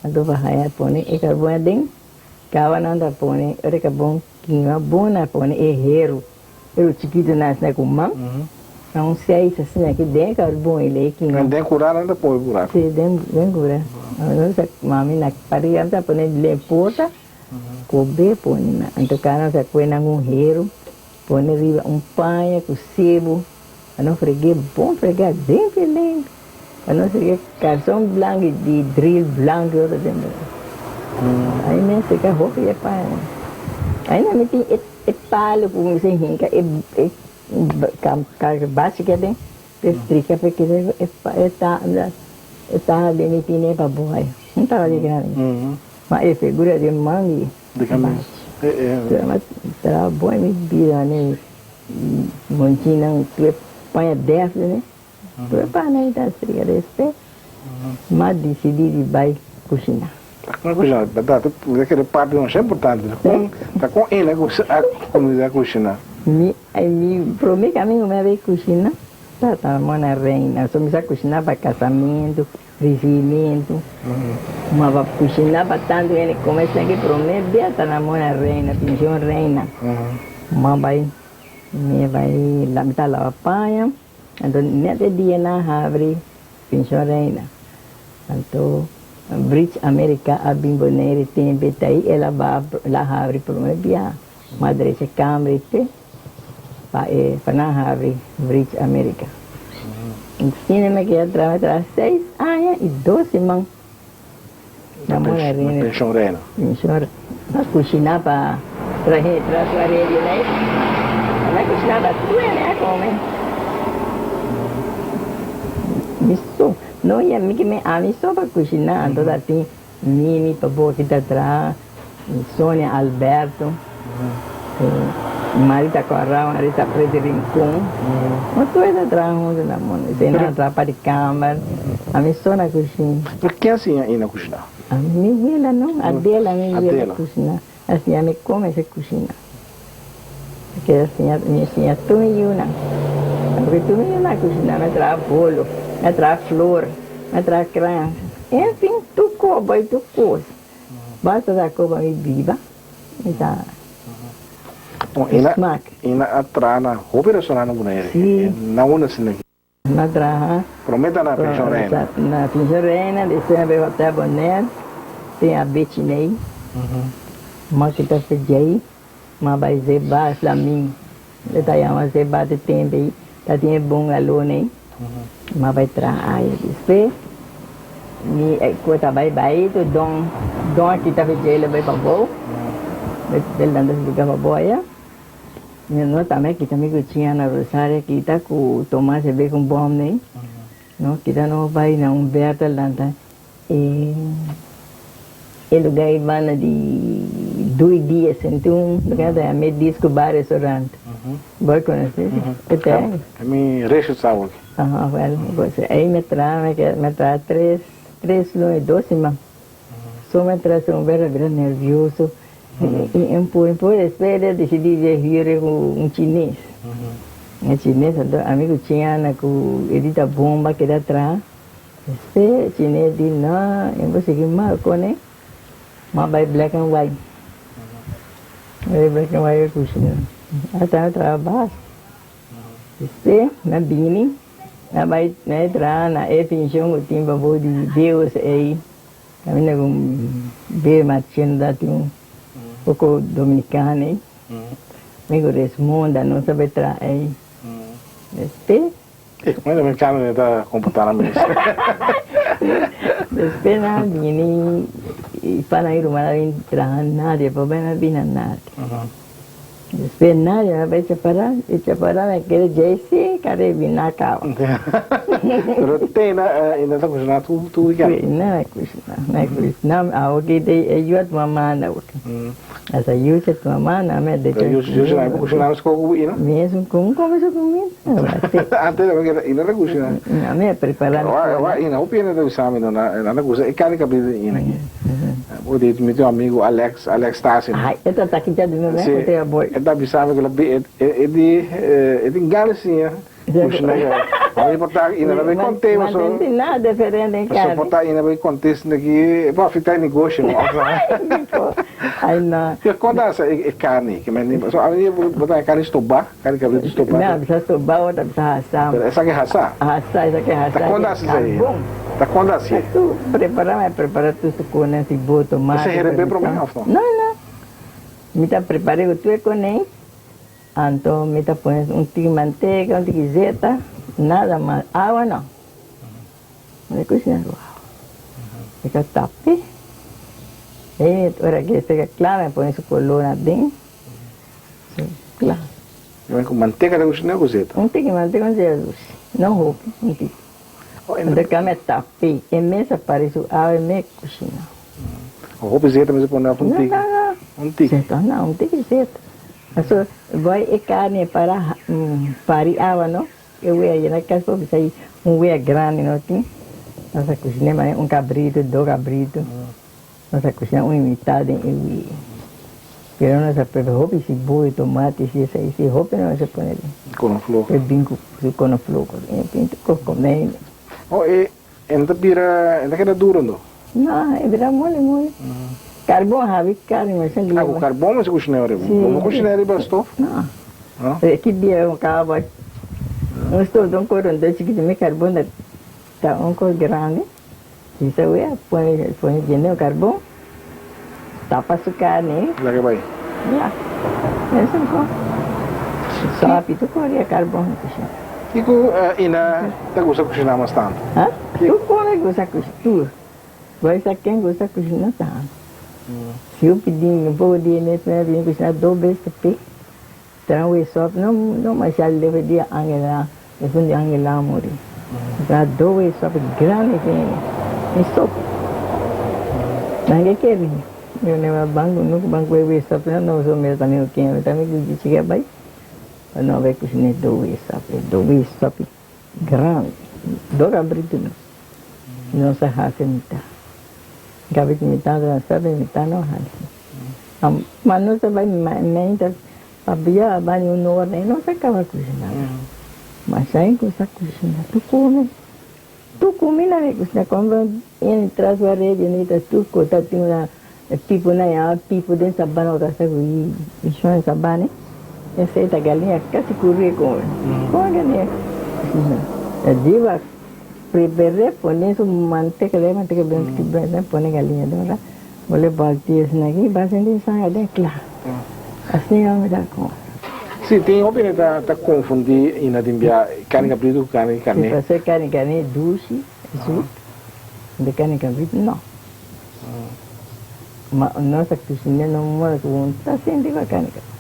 anto pa haya pone e carbon aden. Caba nan ta pone ora e carbon kima bon nan pone e heru. Pero chikito nan asina ku man, na un seis asina ki den karbon i lei kima. Den kura nan ta pone kura? Si, den den kura. Nos mami na pariga ta pone den porta, kobe pone nan. Anto kada nos a kue nan un heru, pone riba un paña ku sebu, pa no freg'é bon fregá limpi limpi, pa no freg'é karson blanku di dril blanku i otro tempu. Ai mes seka hopi e paña. Ainda mi tin e. E palu ku mi hinka e basica den pe strika pe kere e taha den mi tine pa boy un taha di grandi ma e figura di man di bachi traha boy mi bira ne monchinan tur e paña def ne tur e paña mi ta strika despues m'a disidi di bai kushina. Ta con cushina, berdad, mi ta kere papia masha importante, ta con, ta con ene a cuminsa cushina? Mi, mi prome camingo mi a bay cushina ta mona reina, so mi sa cushina pa casamento, ricibimento, ma pa cushina pa tanto hende come esaki prome bia ta na mona reina, pension reina, mi a bay, mi a bay, mi ta lava paña, anto net e dia nan habri Pension Reina. Anto Bridge America a bin Bonaire tempe ta ei el a ba el a habri prome bia mas drecha camber i te pa e pa nan habri Bridge America. Asina mi a keda traha mi a traha seis aña i dos siman na Mona Reina. Pension Reina. Pension Reina. A kushina pa trahe tras su aredio nei. A kushina pa tur hende a come. Mi so. No ya mi ke men ami so pa kushiná, anto ta tin Mimi pa boki ta traha, Sonia Alberto, Marita Corrao, Marita Preti Rincon. Nos tur ta traha huntu na mundu. Esei nan a traha pa di kamber. Ami so na kushina. Pero ken a siña Ina kushiná? Mi wela no, Adela mi wela kushiná. A siña mi kon mester kushina. Paske a siña mi siña tur mi yunan. Paske tur mi yunan a kushina, mi a traha bolo, mi a traha flor, mi a traha krans, enfin tur kos bai tur kos. Basta ta koba mi biba, mi ta smak. Ina a traha na hopi restaurant na Bonaire. Si. Na unda asina? Na traha. Prome ta na Pension Reina. Na Pension Reina, despues na bai Hotel Bonaire, tin a Bechiney, ma kita fe djei, ma bai Zeba Flamingo, e ta yama Zeba te tempo ei, ta tin e bungalow nei, ma bai traha aya. Despues mi ku ta bai bai tu don, don a kita fe djei lo bai pabou, bai lanta su lugar pabou aya. Mi no tambe kita mi kuchina na Rosario kita ku Tomas e bek un bom nei no kita no bai na un Berta lanta e e lugar ei banda di Dui Dies en tin un lugar ta yama Disco Bar Restaurant bo a konosé e ta ei. Mi reshi sa awor. Aha well ei mi traha mi traha tres tres luna i dos siman so mi traha un bera bira nervioso. I un pui despues el a disidí di hür ku un chines. E chines anto ami ku Chiana ku Edita Bomba keda traha. Despues e chines di no, e bo sigui mal kone, m'a bai black and white. Bai black and white e kushina. A traha traha bas. Despues m'a bini, m'a bai traha na e penshon ku tin pabou di Deus ei. Caminda cu be marchenda tin un poco dominicano ey. Mi cu Resmunda nos a bay traha ey. Despues. E como e dominicano ne ta comporta nan mes. Despues nan a bini y pana y ruman a bin traha Nadia pa bay nan a bini na Nadia. Despues Nadia a bay Chaparral y Chaparral a kere Jaycee Caribina a caba. Pero te na e na ta cushina tur tur weekend? Si, na cushina, na cushina. Awoki te e yu a tuma manda awoki. Asa yu ta tuma manda ami a decha. Pero yu si na e cushina mes con cu ina? Mes con come su comida. Antes tambe keda ina ta cushina. Ami a prepara. Wa ina hopi hende ta bisa mi no na ta gusta e carne cabrito di ina aki. Bo di mi tin un amigo Alex, Alex Tassi. Ai, e ta taki dja di mi Si, te a boy. e ta bisa mi ku e e di e tin gana siña kushina ya. Mi por ta ina ta bay konte Ma paso. no tin nada diferente en Paso carne. por ta ina bay konte esaki e por afecta e negoshi no. Ai no. Pero kon ta hasa e carne? Ke men paso ami bo ta carne stobá, carne kabritu stobá. Mi a bisa stobá otro a bisa hasá. Pero esaki hasá. Hasá, esaki hasá. Ta kon ta hasi esei? Carbon. Ta kon ta hasi? Tu prepara, mi a prepara tur su konen, si bo, tomate. Esei herebé promé of no? No, no. Mi ta prepara ku tur e konen, anto mi ta pone un tiki manteka, un tiki zeta, nada mas. Awa no. Mi ta kushina ku awa. Mi ta tap'e. E ora ke esei kla mi a pone su kolor aden. Su kla. Ku manteka ta kushina ku zeta? Un tiki manteka, un tiki zeta. No hopi, un tiki. Anto kami a tap'é, e mes a pari su awa, e mes kushina. Hopi zeta mester pone òf un tiki? No, no, no. Un tiki? Zeta no, un tiki zeta. Pasobra bai e karni e para pari awa no, e wea yena kas por bisa un wea grandi no tin, nos a kushiné manera un kabritu, dos kabritu, nos a kushiná un mitad den e wea. Pero nos a prefe hopi siboyo, tomate, si esei, si hopi nos a pone den. Konoflor. E bin ku su konoflor ku e bin ku komei. Oh, e e ta bira, e ta keda duro ando? No, e bira moli moli. Karbon habi karni mester Ah, ku liba. karbon mester kushiné riba? Si. Bo no kushiné riba stof? No. No? E ki dia un kaba un stof ta un koronto chikito, mi karbon ta ta un kos grandi. Bisa wea pone pone jende un karbon tapa su karni. Laga bai. Ya mesun kos sopi tu kori e karbon na kushina. Kiko Ina ta gusta kushina mas tantu? Ha? Tur kome gusta kushina tur. Bai sa ken gusta kushina tantu. Si yo pidi un poko di e mes mi a bini kushina dos bes ta pe. Tran wei sòp no no masha leu e dia Angela esun di Angela a muri. Tra doe sopi grandi tene. Mi sopi. Nan ke kere. Mi ne ba banco nuku banco e we sopi nan no so mi ta mi ken mi ta mi ku chiga bai. Pa no bai kusine doe sopi doe sopi grandi. Do cabrito no. Nos a hasi mitá. Cabrito mitá nos a sabi mitá no hasi. Ma nos a bai meinta pabia a bai un ora i nos a kaba kusina. Ma shai ku sa kusina tur kome. Tur kuminda mi kusina. Komo yen tras bo redi nita tur ku ta tin una pipu na yama pipu den sabana ku ta sa ku i shon sabana. Esei ta galiña kasi kuri kome. Kome galiña kusina. Ta diba. Prepar'é pone su manteka den manteka ben skibi pone galiña den ora bole balti esnan aki basa den sanga den kla asina mi ta kome. Si, tin hopi hende ta ta konfundi i na tin bia karni kabritu ku karni karné. Si pasobra karni karné e dushi, e zoet, de karni kabritu no. Ma nos ta kushiné no modo ku bo ta sinti ku e karni kabritu.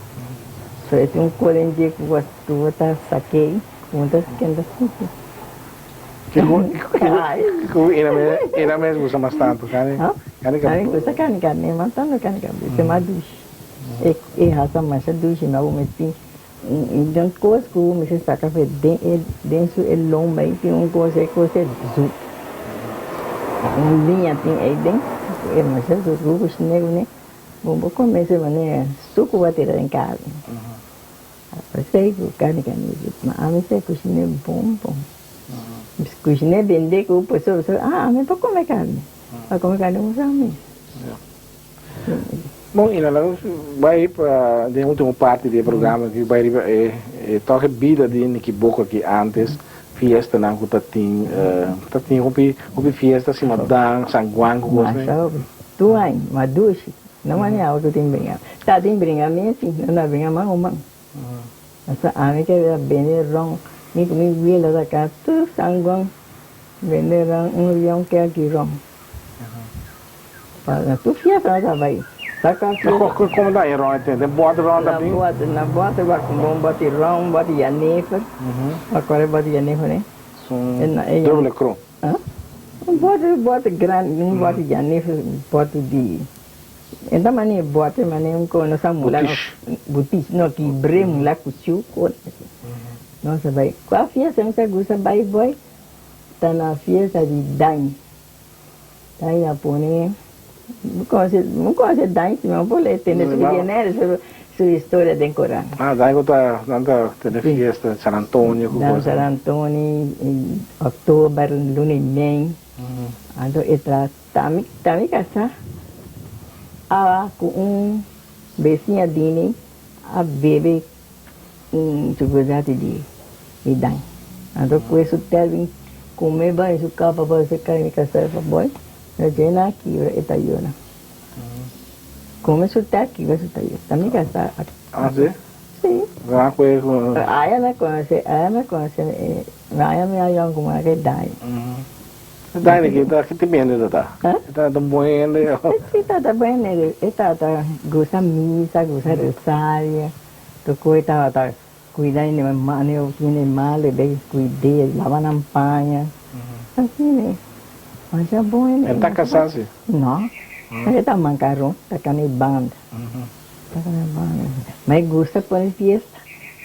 So e tin un kolenchi ku bo ta sak'é ku bo ta kenta sinti. Kiko kiko ina mes gusta mas tantu kani kani Ami gusta kani kani mas tantu kani kani e mas dushi e e hasa masha dushi ma bo mester tin un kos ku bo mester saka fe den e den su e lomba ei tin un kos e kos e zoet un liña tin ei den e masha zoet ku bo kushina kuné bo por kome esei manera suku bo a tira den karni. Esei ku karni karni zoet ma ami sa kushiné bon bon. Kushiné bende ku pasobra pasobra ah ami por kome karni pa kome karni ku sa mes. Bon i nan nos bai pa den ultimo parti di e programa aki bai riba e e tok e bida di Nikiboko aki antes fiestanan ku ta tin ta tin hopi hopi fiesta sima Dan San Juan ku kos Masha hopi tur aña ma dushi no mane awe ku tin bringa ta tin bringa mes si no ta bringa man ku man. Asa ami ke a bende ron, mi ku mi wila ta ka tur sanguan bende ron un rion ke aki ron. Pa na tur fiesta no ta bai. Ta ka fiesta. Komo ta e ron e ten? Den bòte ron ta bin? Na bòte, na bòte wak un bon bòte ron, un bòte yanefer. Wak kòrè bòte yanefer e? Sun dubbele kron. Un bòte, bòte grandi, un bòte yanefer, bòte di. E ta mane bote mane un ko nos a mula butish no kibre mula kuchiu kon nos a bai kua fiesta nos a gusta bai boy ta na fiesta di dañ dañ a pone bo conoce bo conoce dañ si no bo le tende su genere su su historia den koran. Ah dañ ku ta nan ta tene fiesta San Antonio ku cosa. San Antonio october luna y mei anto e ta Ta mi kasá a ku un besiña dini a bebe un chocolate di Dan. Anto ku e su tel bin kume bai su kapa bai su kai mi kasá pa boi no dje na kibra e ta yora. Kume su tel kibra su ta yora. Ta mi kasá a. Ah si? Si. Nan ku e ku. Aya mi a konosé aya mi a konosé aya mi a yòn ku mi a ke dai. Dani ki ta ki tipo hende ta ta? E ta ta bon hende o? Si ta ta bon hende e ta ta gusta misa gusta rosario tocó e tabata cuida hende hende malo e bay cuid'é laba nan paña asina masha bon hende. E ta casá si? No e ta mancaron ta cana e banda ta cana e banda ma e gusta pone fiesta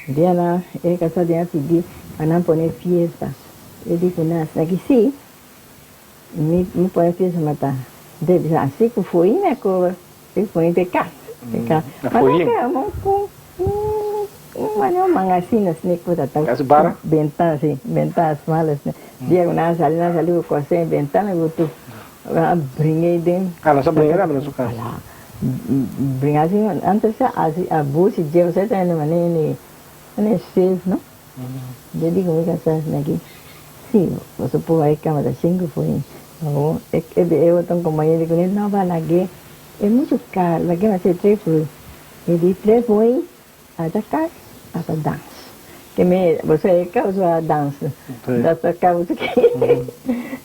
dia nan e casá den a pidi pa nan pone fiesta. E di ku nan, Esaki sí, mi mi pone fiesta mata. Anto e bisa, Asi ku foyin a kobra, e foyin ta e kas, e kas. Na Ma foyin? nan kaba ku un un manera un mangasina asina ku ta ta Kas bara? bentana si, bentana smal asina. Dia ku nan a sali, nan a sali ku kos den bentana ku tur. Nan a bringa ei den. Ah, nan sa bringa tambe na su kas? Ala, bringa asin, antes sa hasi abusi dje, osea ta hende manera hende hende safe no. Yo digo mi casa asina aki, si, boso por bai cama ta cinco foin. Awor e e otro compañero di cune, no ba lag'é, e mucho caro, lag'é na ser tres foin. Mi di tres foin ata cas ata dans. Ke me boso e causa dans, das ta causa ke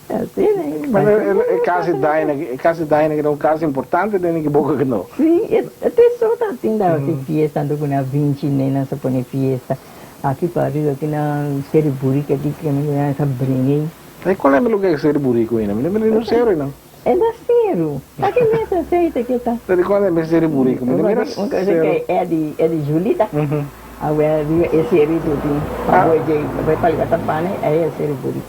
asina e. Pero e cas di Daina e cas di Daina ta un cas importante den e boca ke no. Si, e te so ta tin da hasi fiesta anto cu nan vinci nenan sa pone fiesta. Aki pa ariba tin nan seri buriki aki ke mi nan sa bring'ei. E cual e lugar cu Seru Burico ina? Mi no mira ningun seru ina. E ta seru. Ta ki mes aceite ki ta. Ta di cual e Seru Burico? Mi no mira seru. Un cosa cu e di e di Julita. Awe riba e seritu tin pa boy dje pa palga ta pane ei e Seru Burico.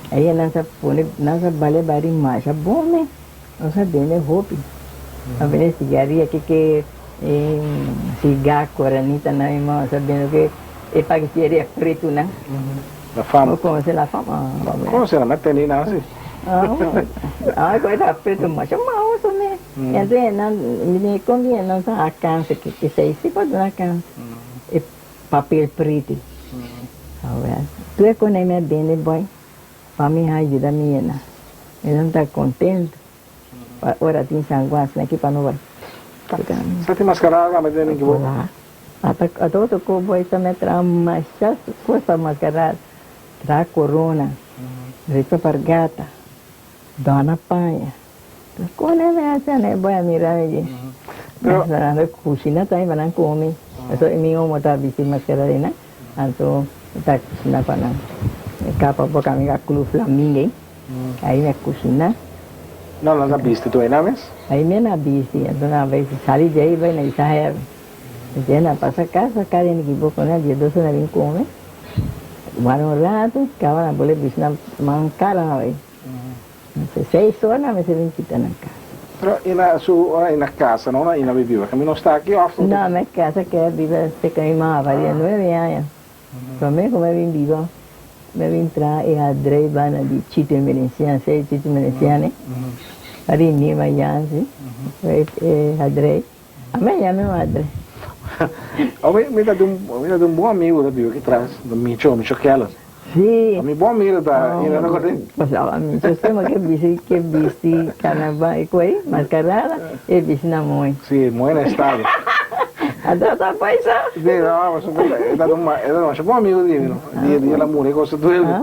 Ei nan sa pone nan sa bale bari masha bon me. Nos a bende hopi. A bende sigaria ke ke e siga coranita nan mi mama sa bende ke e pakiteria pretunan. La fama. Bo conoce la fama? Conoce la, mi a tende nan si. Ah, cu e ta pretu masha mahoso me. Entonces nan mi con bien nan sa alcance ke esey si por duna alcance. E papel pretu. Awel, tur e cona mi a bende boy. Pa mi a yuda mi yena. Mi nan ta contento. Pa ora tin San Juan asina aki pa no bai. Sa tin mascara tambe den ki bo? Hola. Ata ata otro ko boy ta me traha masha cos pa mascara. Traha corona, rica pargata, dona paña. Con e me haci ana e boy a mira mi di. Pero. Nan cushina tambe pa nan come. Pasobra e mi omo ta bisti mascara di nan. Anto mi ta kushiná pa nan. Mi kapa boka mi ka klu flamingo ei. Ai mi a kushiná. No, nan ta bisti tur einan mes? Ai mi na bisti. Anto nan bai sali di ei bai na Isa Herve. Dje nan pasa kasa kada hende ki bo kome dje dos nan bin kome. Wara un ratu kaba nan bole bisti nan man kara nan bai. Seis ora nan mester bin kita nan kasa. Pero i na su ora i na kasa no ora i na bibiba kami no sta aki of. No mi kasa ke biba cerca mi mama pa dia nuebe aña. Prome ku mi bin biba mi bin traha e hadrey banda di Chito Emerenciano sey Chito Emerenciano pa di Nirma Jansen e hadrey ami a yama e hadrey. Mi ta di un bon amigo ta biba aki tras Micho Micho Keller. Sí. A mi bon mira ta i no korde. Pasaba mi so sema ke bisti ke bisti carnaval e koi mascarada e bisti na mooi. Sí, mooi na estado. Anto ta paisa. Sí, no, e ta un e ta masha bon amigo di mi no. Dia dia el a muri e cosa duele. Ah,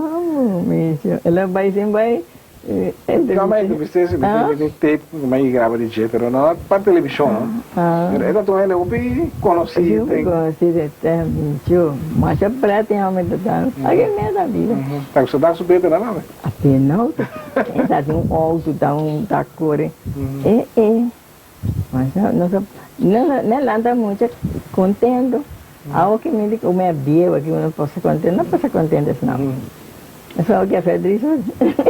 misio. El a bai sin bai No, mi a entrevist'é si, mi tin mi tin tape ku mi a graba di dje, pero no pa televishon no. Pero e ta un hende hopi konosí Sí, hopi konosí den televishon. Masha prèt e hòmber ta ta. Aki mes a biba. Ta gusta dal su bete nan awe? Ape no. E ta tin un outo ta un ta kore. E e masha nos a mi a lanta mucha kontento. Awo ki mi di ku mi a bieu aki mi no por sa kontento, no por sa kontento esnan. Esnan ke fedri so.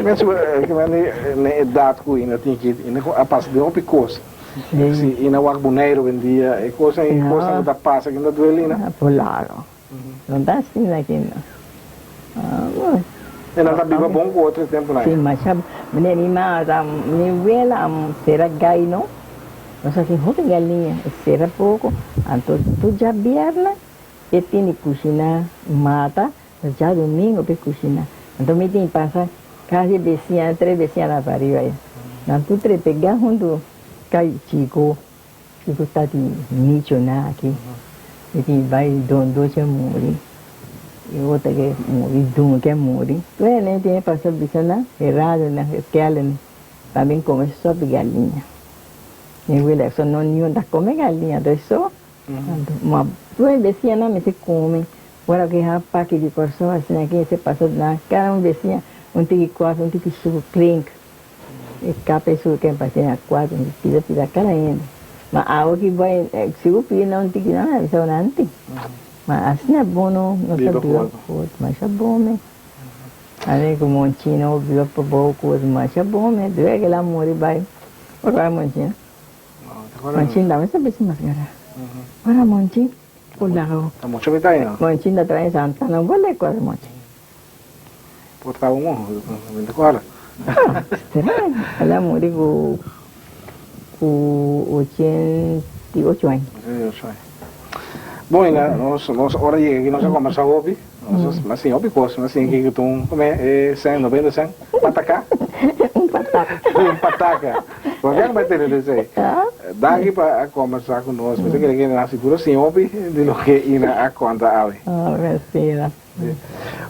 Pensa ku na edat ku ina tin ki ina a pasa den hopi kos. Si ina wak Boneiru awendia e kosnan e kosnan ku ta pasa ki ta duel ina. Claro. No ta asina ki no. E nan ta biba bon ku otro e tempunan. Si masha mi mama ta mi wela a sera gai no. Nos a tin hopi galiña, e sera poko, anto tur djabièrnè e tin di kushiná mata, djadumingu p'e kushiná. Anto mi tin pasa kasi besiña, tres besiñanan pa riba ei. Nan tur tres pegá huntu kai Chico, Chico ta di michoná aki, e tin bai don doce a muri, e otro ke muri, Dun ke muri. Tur hende tin e pasa bisa nan, Gerardo nan, Kelly nan. Pa bin come sopi galiña. Mi wila so no niun ta come galiña ta so. Ma tur e besiñanan mester come. Ora ku e haña paki di Kòrsou asina aki mester pasa na kada un besiña un tiki kòfi un tiki suku klink. E kapa e suku ken pasa na kuartu mi pida pida kada hende. Ma awe ki bai si bo pidi nan un tiki nan a bisa bo nan tin. Ma asina bon no no ta biba ku otro masha bon mes. Ami ku Monchino biba pa bou ku otro masha bon mes due ke la muri bai por bai Monchino Monchino tambe sa bisti mascara ora Monchin por laga bo Monchin ta traha Santana bo le kos Monchin Por ta un mi ta kòrda Stranyo el a muri ku ku 88 aña. 88 aña. Bon y nos nos ora yega aki nos a combersa hopi nos a siña hopi cos nos a siña kico ta un come e cen noventa cen pataca Un pataca un pataca bo kier bai tene esey danki pa a combersa cu nos mi ta kere kende nan sigur a siña hopi di loke Ina a conta awe. Oh mester.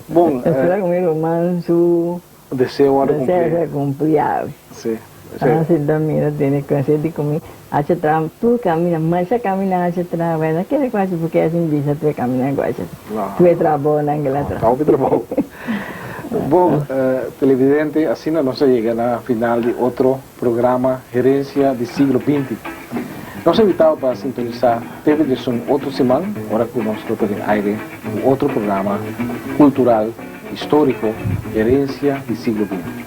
Bon. Espera cu mi ruman su Deseo worde cumpli. Deseo ser cumpli awe. Si. Ah si ta mira tene conseho di cu mi haci traha tur camina masha camina haci traha bueno a kere cu haci porque asin bisa tur e camina cu haci tur e trabounan cu el a traha. Ta hopi trabou. Bon, televidente, asina nos a yega na final di otro programa Herencia di Siglo 20. Nos ta invita bo pa sintonisa TV 11 otro siman, ora cu nos lo ta den aire cu otro programa cultural historico Herencia di Siglo 20.